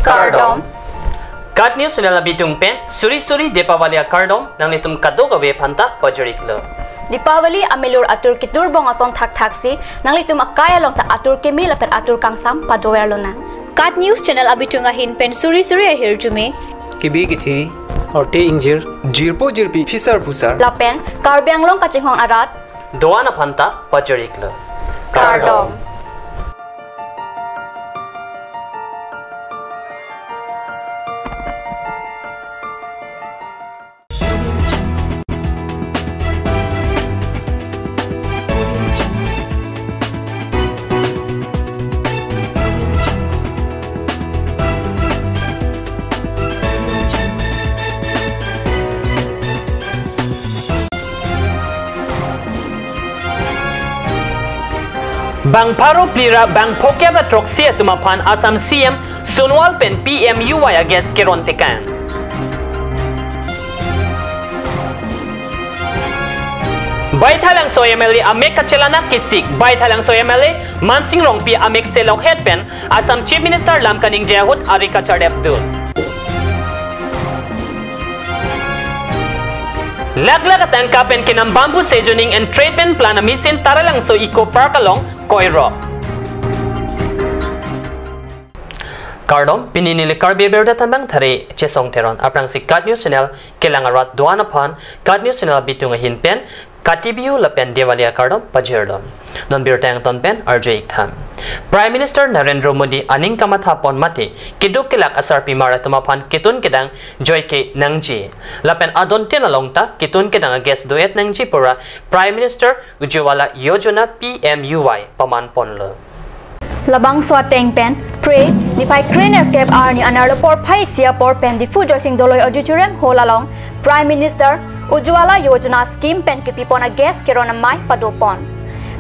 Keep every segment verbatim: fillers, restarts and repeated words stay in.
Kardom. KAT News Channel abitung pen suri suri Deepavali akardom nanglitum kadokave aphanta pajir-iklo. Deepavali amelur atur keturbong ason thakthaksi nanglitum akai along ta atur keme lapen atur kangsam padover lonang. KAT News Channel abitung ahin pen suri suri ahirjume, kebi kethe, orte ingjir, jirpo jirpi, phisar phusar lapen Karbi Anglong kachinghon arat do-an aphanta pajir-iklo. Kardom. Bang pharo phli ra bang phokep ra throksi atum aphan Assam C M Sonowal pen P M U Y a-gas keron tekang. Baithalangso M L A amek kachelang kisik, Baithalangso M L A Mansing Rongpi amek selok het pen Assam Chief Minister lam kaningje ahut ari kachardepdun. Lakh lakh atangka pen kenam bamboo seasoning and treatment plant a-machine Taralangso Eco Park along koirok. Kardom, pini neli Karbi abirta tambang thari Chesong Teron. Aphrangsi KAT News Channel kelang arat do-an aphan KAT News Channel abitung ahin pen Kati Bihu lapen Diwali akardom pajirdom. Non birta angton pen arju-ik tha. Prime Minister Narendra Modi aning kamatha pon mate keduk kelak asarpimar atum aphan ketun kedang joike nangji lapen adontin along ta ketun kedang a-gas do-et nangji pura Prime Minister Ujjwala Yojana P M U Y paman ponlo. Labangso ateng pen, phre, niphai krenerkep arni anerlo porphai isi apor pen Diphu Joysing Doloi Auditorium Hall along Prime Minister Ujjwala Yojana scheme pen kepipon a-gas keron amei padopon.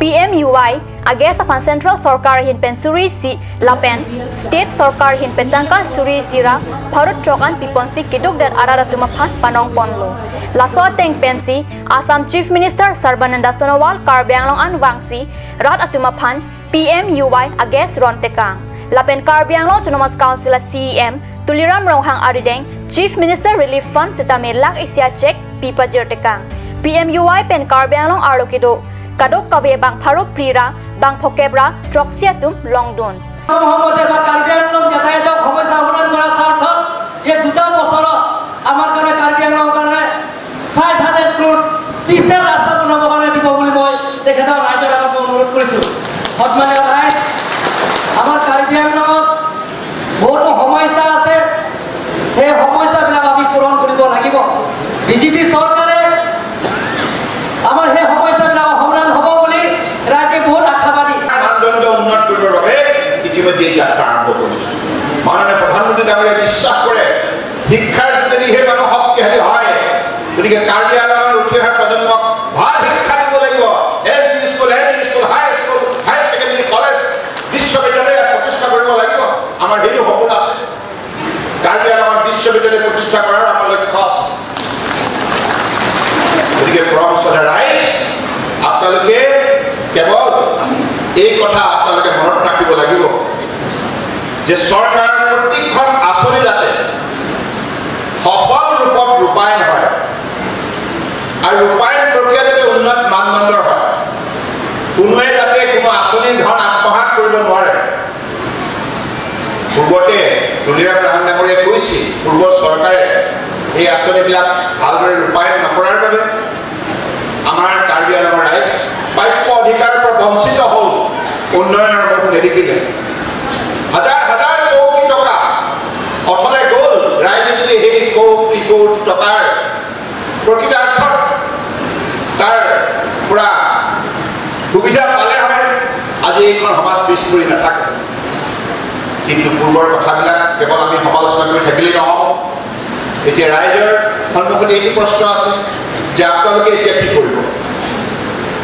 P M U Y a-gas aphan Central Sorkar ahin pen suri isi lapen State Sorkar ahin pen tangka suri isi ra pharo throk an piponsi keduk det arat atum aphan panong ponlo. Laso ateng pensi Assam Chief Minister Sarbananda Sonowal Karbi Anglong an vangsi rat atum aphan P M U Y a-gas ron tekang. Lapen Karbi Anglong Autonomous Council a-C E M Tuliram Ronghang arideng Chief Minister Relief Fund sitame lakh isi a-cheque pi pajir tekang. P M U Y pen Karbi Anglong arlo kedo kadokave bang pharo phli ra bang phokep ra throksi atum longdun. সম্ভৱতঃ বা কাৰ্বি আংলং যাতায়াতৰ সমস্যা সমাধান কৰাৰ স্বাৰ্থত এই দুটা বছৰত আমাৰ কাৰণে কাৰ্বি আংলঙৰ কাৰণে ফাইভ হাণ্ড্ৰেড ক্ৰ'ৰ্ছ স্পেচিয়েল ৰাস্তা বনাবৰ কাৰণে দিব বুলি মই তেখেতৰ ৰাইজৰ আগত মই অনুৰোধ কৰিছোঁ। সন্মানীয় ৰাইজ, আমাৰ কাৰ্বি আংলঙত বহুতো সমস্যা আছে, সেই সমস্যাবিলাক আমি পূৰণ কৰিব লাগিব। বিজেপি চৰকাৰে আমাৰ সেই সমস্যাবিলাকৰ সমাধান হ'ব বুলি ৰাইজে বহুত আশাবাদী। মানদণ্ড উন্নত কৰিবৰ বাবে ইতিমধ্যে এই যাত্ৰা আৰম্ভ কৰিছে। মাননীয় প্ৰধানমন্ত্ৰী ডাঙৰীয়াই বিশ্বাস কৰে, শিক্ষাৰ যোগেদিহে মানুহ শক্তিশালী হয়। গতিকে কাৰ্বি আংলঙৰ উঠি অহা প্ৰজন্মক ভাল শিক্ষা দিব লাগিব। L P school, M E school, high school, high secondary college, বিশ্ববিদ্যালয় ইয়াত প্ৰতিষ্ঠা কৰিব লাগিব। আমাৰ সেইটো সপোন আছে। কাৰ্বি আংলঙত বিশ্ববিদ্যালয় প্ৰতিষ্ঠা কৰাৰ আমাৰ লক্ষ্য আছে। গতিকে প্ৰমচনা ৰাইজ, আপোনালোকে কেৱল এই কথা আপোনালোকে মনত ৰাখিব লাগিব যে চৰকাৰৰ প্ৰতিখন আঁচনি যাতে সফল ৰূপত ৰূপায়ণ হয় আৰু ৰূপায়ণ প্ৰক্ৰিয়া যাতে উন্নত মানদণ্ডৰ হয়, কোনোৱে যাতে কোনো আঁচনিৰ ধন আত্মসাৎ কৰিব নোৱাৰে। পূৰ্বতে তুলিৰাম ৰংহাং ডাঙৰীয়াই কৈছিল, পূৰ্বৰ চৰকাৰে এই আঁচনিবিলাক ভালদৰে ৰূপায়ণ নকৰাৰ বাবে আমাৰ কাৰ্বি আংলঙৰ ৰাইজ প্ৰাপ্য অধিকাৰৰ পৰা বঞ্চিত হ'ল, উন্নয়নৰ মুখ নেদেখিলে। হাজাৰ হাজাৰ কোটি টকা অথলে গ'ল। ৰাইজে যদি সেই কোটি কোটি টকাৰ প্ৰকৃতাৰ্থত তাৰ পৰা সুবিধা পালে হয়, আজি এইখন সমাজ পিছ পৰি নাথাকে। কিন্তু পূৰ্বৰ কথাবিলাক কেৱল আমি সমালোচনা কৰি থাকিলেই নহ'ব। এতিয়া ৰাইজৰ সন্মুখত এইটো প্ৰশ্ন আছে যে আপোনালোকে এতিয়া কি কৰিব?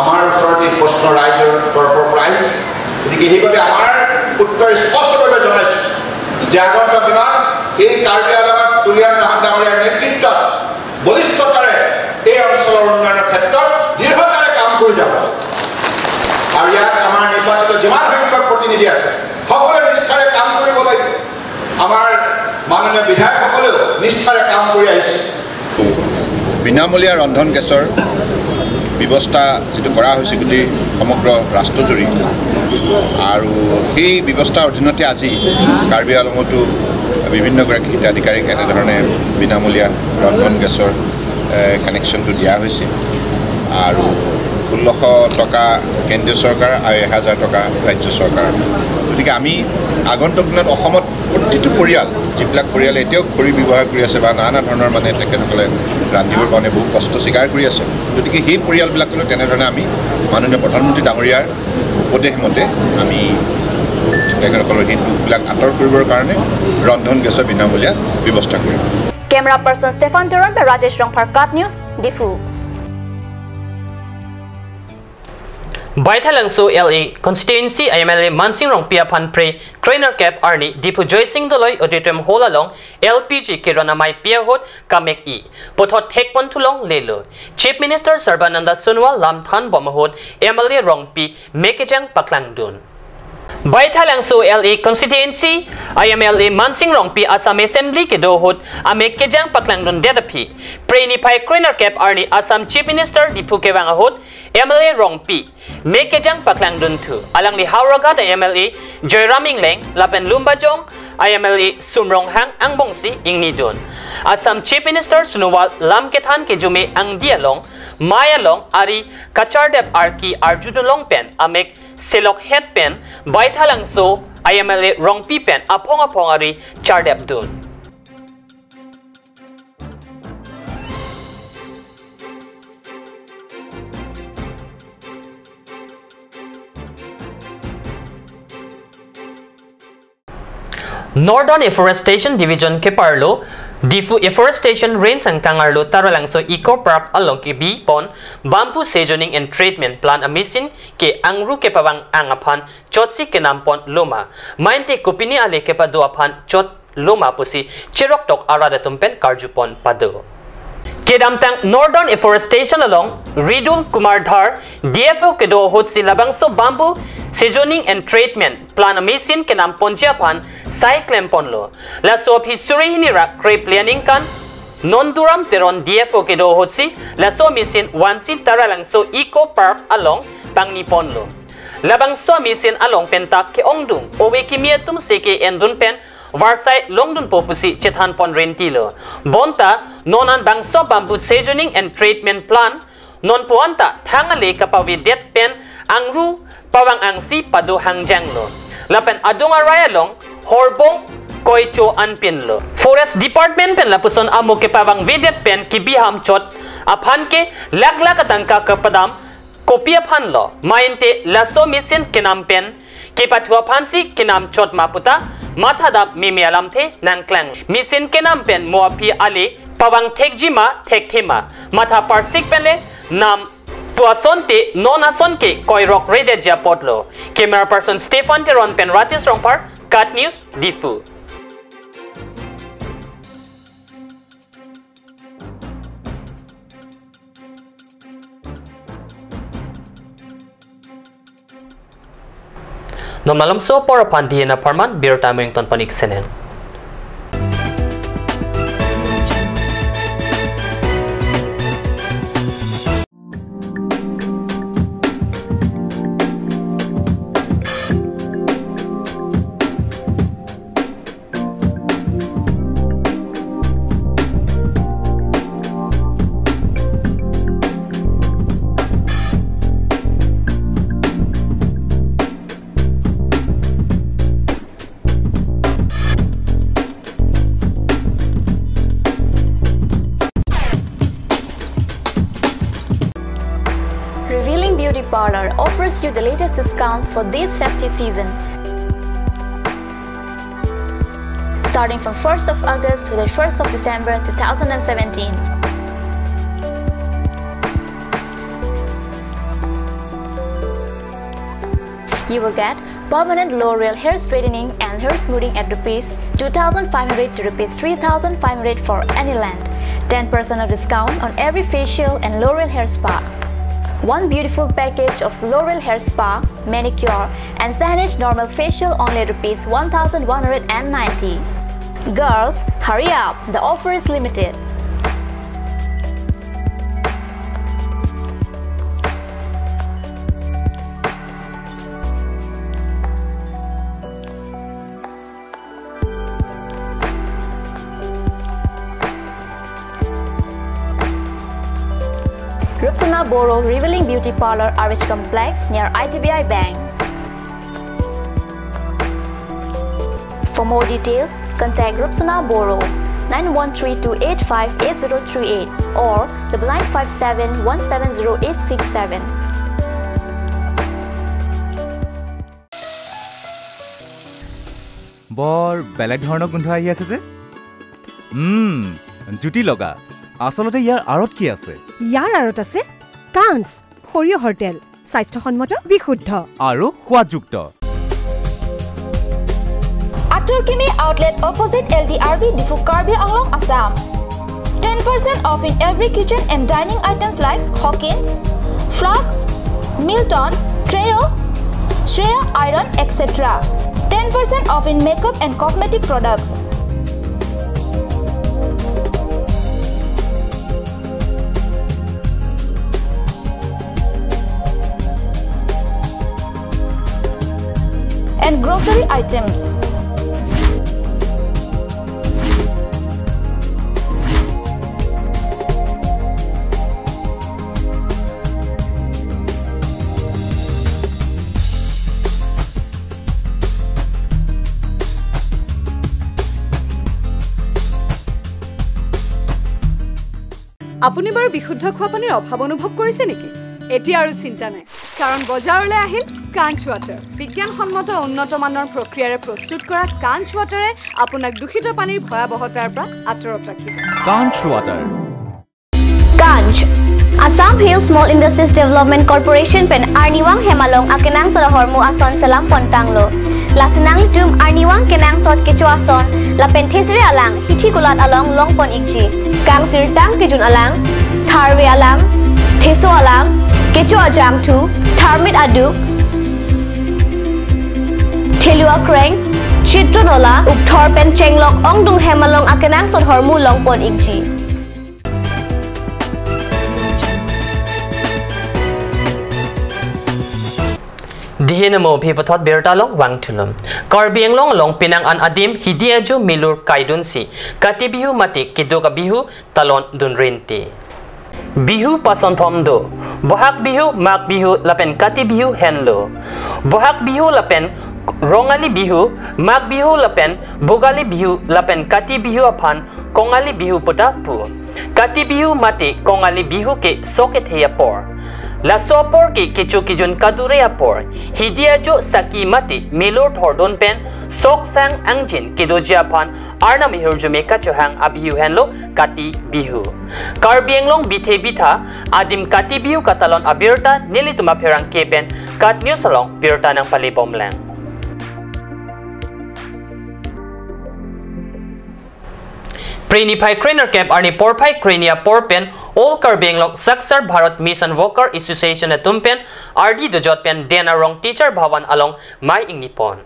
আমাৰ ওচৰত এই প্ৰশ্ন ৰাইজৰ তৰফৰ পৰা আহিছে। গতিকে সেইবাবে আমাৰ উত্তৰ স্পষ্টভাৱে জনাইছোঁ যে আগন্তুক দিনত এই কাৰ্বি আংলঙত তুলিৰাম ৰংহাং ডাঙৰীয়াৰ নেতৃত্বত বলিষ্ঠতাৰে এই অঞ্চলৰ উন্নয়নৰ ক্ষেত্ৰত দৃঢ়তাৰে কাম কৰি যাব। আৰু ইয়াত আমাৰ নিৰ্বাচিত যিমান সংখ্যক প্ৰতিনিধি আছে, সকলোৱে নিষ্ঠাৰে কাম কৰিব লাগিব। আমাৰ মাননীয় বিধায়কসকলেও নিষ্ঠাৰে কাম কৰি আহিছে। বিনামূলীয়া ৰন্ধন গেছৰ ব্যৱস্থা যিটো কৰা হৈছে গোটেই সমগ্ৰ ৰাষ্ট্ৰজুৰি, আৰু সেই ব্যৱস্থাৰ অধীনতে আজি কাৰ্বি আংলঙতো বিভিন্নগৰাকী হিতাধিকাৰীক এনেধৰণে বিনামূলীয়া ৰন্ধন গেছৰ, এ, কানেকশ্যনটো দিয়া হৈছে। আৰু ষোল্লশ টকা কেন্দ্ৰীয় চৰকাৰ আৰু এহেজাৰ টকা ৰাজ্য চৰকাৰ। গতিকে আমি আগন্তুক দিনত অসমত প্ৰতিটো পৰিয়াল, যিবিলাক পৰিয়ালে এতিয়াও খৰি ব্যৱহাৰ কৰি আছে বা নানা ধৰণৰ, মানে, তেখেতসকলে ৰান্ধিবৰ কাৰণে বহু কষ্ট স্বীকাৰ কৰি আছে, গতিকে সেই পৰিয়ালবিলাকলৈ তেনেধৰণে আমি মাননীয় প্ৰধানমন্ত্ৰী ডাঙৰীয়াৰ উপদেশ মতে আমি তেখেতসকলৰ সেই দুখবিলাক আঁতৰ কৰিবৰ কাৰণে ৰন্ধন গেছৰ বিনামূলীয়া ব্যৱস্থা কৰিম। Camera person Stefan Teron pen Rajesh Rongphar, KAT News, Diphu. Baithalangso L A constituency I M L A Mansing Rongpi aphan Phre kronerkep arni Diphu Joysing Doloi Auditorium Hall along L P G keron amei pi ahut kamek-i puthot thekpon thulong lelo. Chief Minister Sarbananda Sonowal lam thanbom ahut M L A Rongpi mek kejang paklangdun. Baithalangso L A constituency I M L A Mansing Rongpi Assam Assembly kedo ahut amek kejang paklangdundet aphi Phre niphai kronerkep arni Assam Chief Minister Diphu kevang ahut M L A Rongpi mek kejang paklangdunthu. Alangli Howraghat M L A Joyram Engleng lapen Lumbajong M L A Sum Ronghang angbongsi ingnidun. Assam Chief Minister Sonowal lam kethan kejume angdi along, mei along ari kachardep arki arjudunlong pen amek selokhet pen Baithalangso I M L A Rongpi pen aphong aphong ari chardepdun. Northern Afforestation Division keparlo Diphu Afforestation Range angkang arlo Taralangso Eco Park along kebipon Bamboo Seasoning and Treatment Plant a-machine ke angru kepavang ang aphan chotsi kenampon loma, mate kopine ale kepado aphan chot loma pusi cheroktok arat atum pen karjupon pado. Kedamtang Northern Afforestation along Ridul Kumar Dhar, D F O kedo ahutsi labangso Bamboo Seasoning and Treatment Plant a-machine kenamponji aphan sai klemponlo. Laso aphi suri hini ra krepli aningkan Nonduram Teron D F O kedo ahutsi laso a-machine vansi Taralangso Eco Park along pangniponlo. Labangso a-machine along penta ke-ongdung ove kimi atum seke endun pen varsai longdunpo pusi chethanpon rentilo. Bonta non an bangso Bamboo Seasoning and Treatment Plant non puan ta thang ale kapavedet pen angru pavang angsi pado hangjanglo. Lapen adung arai along horbong koicho anpinlo. Forest Department pen lapuson amo kepavangvedet pen kebiham chot aphan ke lakh lakh atangka kepadam kopi aphanlo, mate laso machine kenam pen kepathu aphansi kenam chot ma puta mathadam meme alamthe nangklang. Machine kenam pen mo aphi ale pavang thekji ma thekthe ma matha parsik pen le nam pu asonte non ason ke koirok redetji apotlo. Camera person Stefan Teron pen Rajesh Rongphar, KAT News, Diphu. Non malomso apor aphan dihena pharman birta mengton panik seneng. Revealing Beauty Parlor offers you the latest discounts for this festive season. Starting from first of August to the first of December two thousand seventeen. You will get permanent L'Oreal hair straightening and hair smoothing at rupees two thousand five hundred to rupees three thousand five hundred for any length. Ten percent of discount on every facial and L'Oreal hair spa. One beautiful package of L'Oreal hair spa, manicure, and Saneesh normal facial only rupees one thousand one hundred and ninety. Girls, hurry up, the offer is limited. Rupsona Boro Revealing Beauty Parlor, R H Complex, near I D B I Bank. For more details, contact Rupsona Boro, nine one three two eight five eight zero three eight or double nine five seven one seven zero eight six seven. বৰ বেলেগ ধৰণৰ গোন্ধ আহি আছে যে। উম, জুতি লগা। আচলতে ইয়াৰ আঁৰত কি আছে? ইয়াৰ আঁৰত আছে কাঞ্চ সৰিয়হৰ তেল, স্বাস্থ্যসন্মত, বিশুদ্ধ আৰু সোৱাদযুক্ত। Atur Kimi Outlet opposite L D R B Diphu, Karbi Anglong, Assam. Ten percent off in every kitchen and dining items like Hawkins, flasks, Milton, Treo, Shreya iron, et cetera. Ten percent off in makeup and cosmetic products. And grocery items. আপুনি বাৰু বিশুদ্ধ খোৱা পানীৰ অভাৱ অনুভৱ কৰিছে নেকি? এতিয়া আৰু চিন্তা নাই, কাৰণ বজাৰলৈ আহিল কাঞ্চ ৱাটাৰ। বিজ্ঞানসন্মত উন্নত মানৰ প্ৰক্ৰিয়াৰে প্ৰস্তুত কৰা কাঞ্চ ৱাটাৰে আপোনাক দূষিত পানীৰ ভয়াৱহতাৰ পৰা আঁতৰত ৰাখিব। কাঞ্চ water. Kanch, Assam Hill Small Industries Development Corporation pen arnivang hem along akenangsot ahormu ason selam pontanglo. Lasi nanglitum arnivang kenangsot kecho ason lapen thesere alang hithi kulat along longpon ikji. Kangsirtang kejun alang, tharve alang, theso alang, kecho ajangthu, tharmit aduk, thelu akreng, chitron ola, ukthor pen chenglok ongdung hem along akenangsot ahormu longpon ikji. Dihin mo bhi pathot birta along vangthulo. Karbi Anglong along penang an adim hidi ajo milur kaidunsi Kati Bihu mate keduk abihu talon dunrinti. Bihu pasonthom do. Bohag Bihu, Magh Bihu lapen Kati Bihu henlo. Bohag Bihu lapen Rongali Bihu, Magh Bihu lapen Bhogali Bihu lapen Kati Bihu aphan Kongali Bihu puta pu. Kati Bihu mate Kongali Bihu ke sok kethe apor. Laso apor ke kecho kejun kadure apor. Hidi ajo saki mate milur thordun pen sok sang angjin kedoji aphan arnam ahirjume kachohang abihu henlo Kati Bihu. Karbi Anglong bithe bitha adim Kati Bihu katalon abirta nelitum apherangke pen KAT News along birta nangpale bomlang. Phre niphai krenerkep arni porphai kreni apor pen All Karbi Anglong Saksar Bharat Mission Worker Association atum pen ardi dojot pen Dena Rong Teacher Bhavan along mei ingni pon.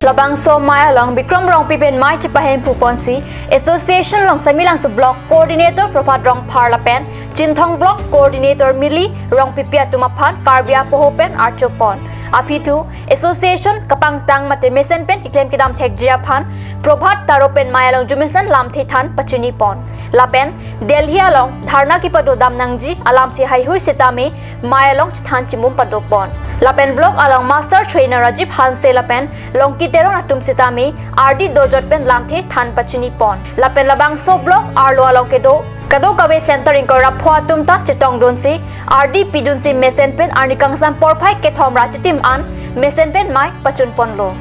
Labangso mei along Bikram Rongpi pen mei chepahemphu ponsi Association along Samelangso Block Coordinator Prabhat Rongphar lapen Chinthong Block Coordinator Mili Rongpipi atum aphan Karbi apoho pen archo pon. Aphi thu Association kapangtang mate mesen pen keklem kedam thekji aphan Prabhat Taro pen mei along jumesen lamthe than pachini pon. Lapen Delhi along dharna kepado dam nangji alamthe haihui setame mei along chethan chimum pado pon. Lapen block along master trainer Rajiv Hanse lapen Longki Teron atum setame ardi dojot pen lamthe than pachini pon. Lapen labangso block arlo along kedo kadokave center ingkoi ra pho atum ta chetongdunsi ardi pidunsi mesen pen arni kangsam porphai kethom ra chitim an mesen pen mei pachun ponlo.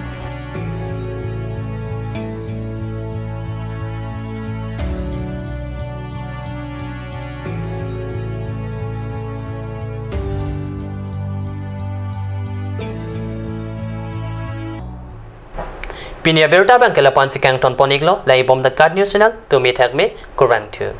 Pini abirta abang ke la-an si kangton pon iklo, lahei bom the KAT News channel, tumi thakme, kurvangthu.